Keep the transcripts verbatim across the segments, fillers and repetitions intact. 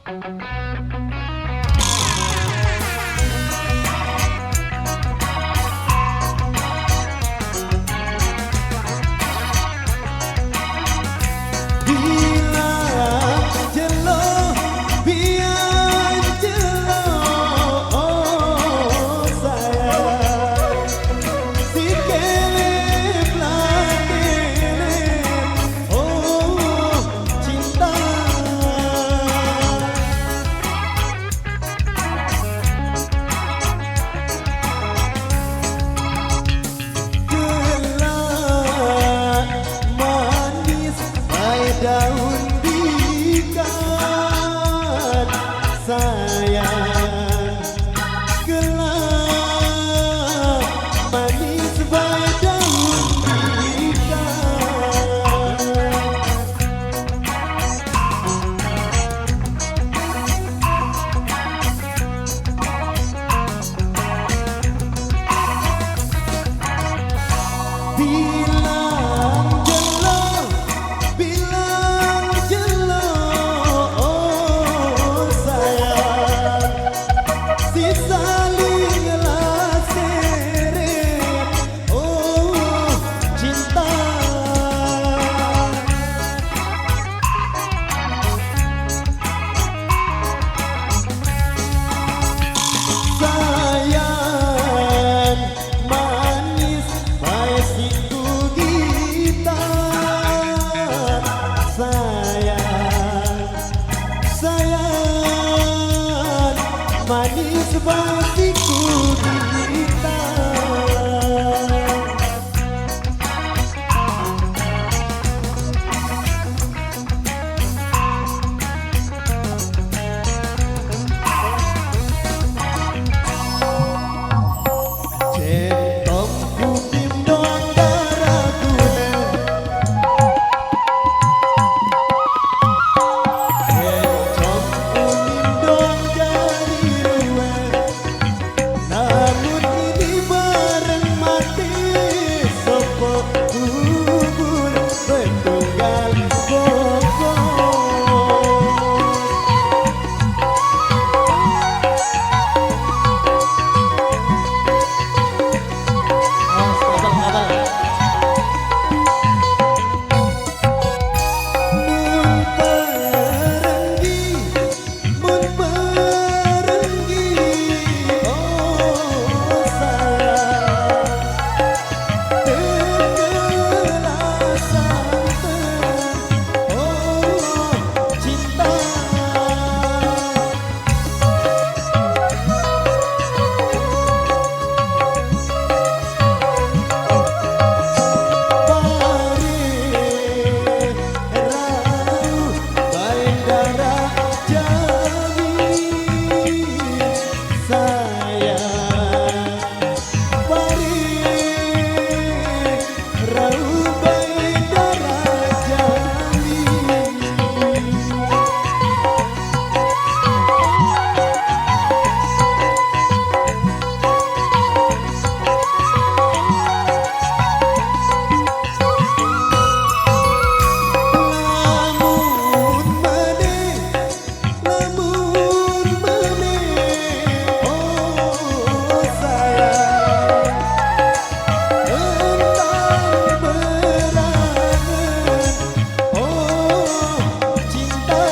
Bilang jelo, bilang jelo, oh sayang. Si kelep la kelep, oh cinta. Kelak manis bae daun dikan, sayang. Kelak manis bae daun dikan. Bilang jelo, bilang jelo, oh sayang. Si saling laseren, oh cinta. Sayang, manis bae siku gitar. Sayang, sayang, manis bae siku gitar. Lamun ini bareng mati, sopo kubur betunggal bongkong. Awas, abang, abang. Mun perenggi Mun perenggi, oh sayang, tenggelam santen, oh cinta. Pare rauh bae ndarah jami, sayang. Pare rauh bae ndarah jami. Lamun maneh, lamun maneh, oh sayang, tentang berangan, oh cinta.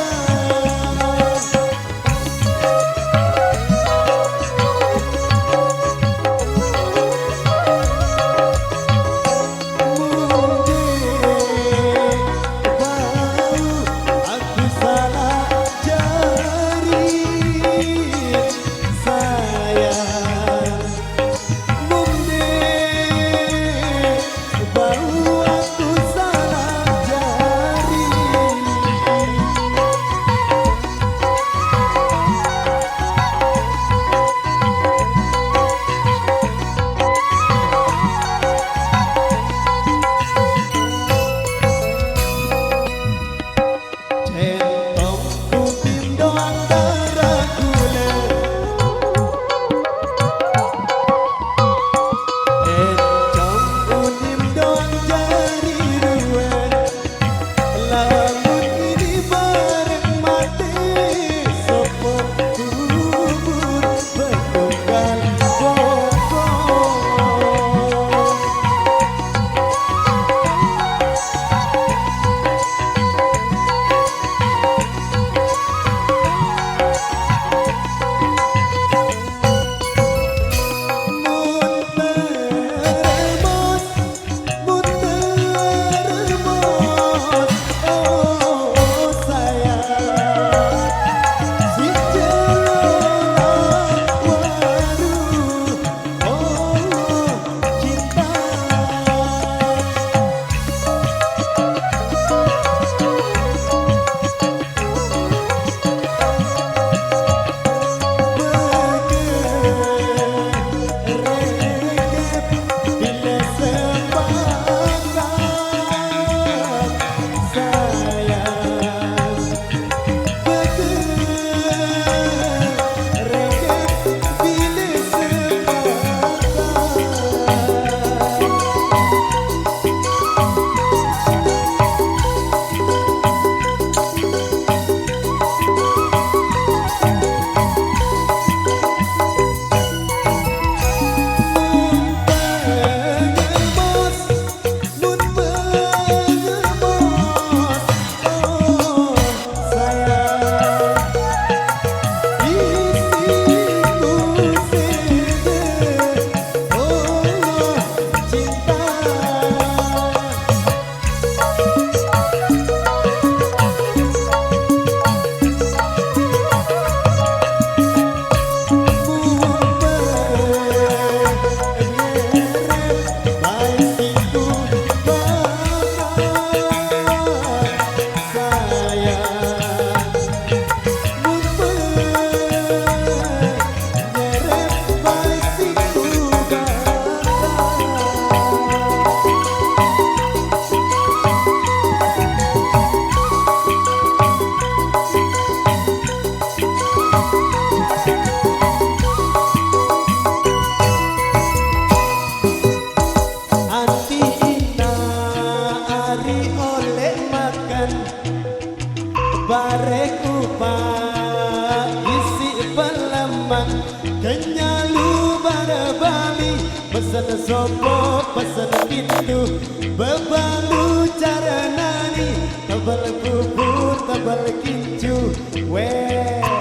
Sopo pesen pintu, bebalu cara nani, tebel bubur, tebel kincu. Weh.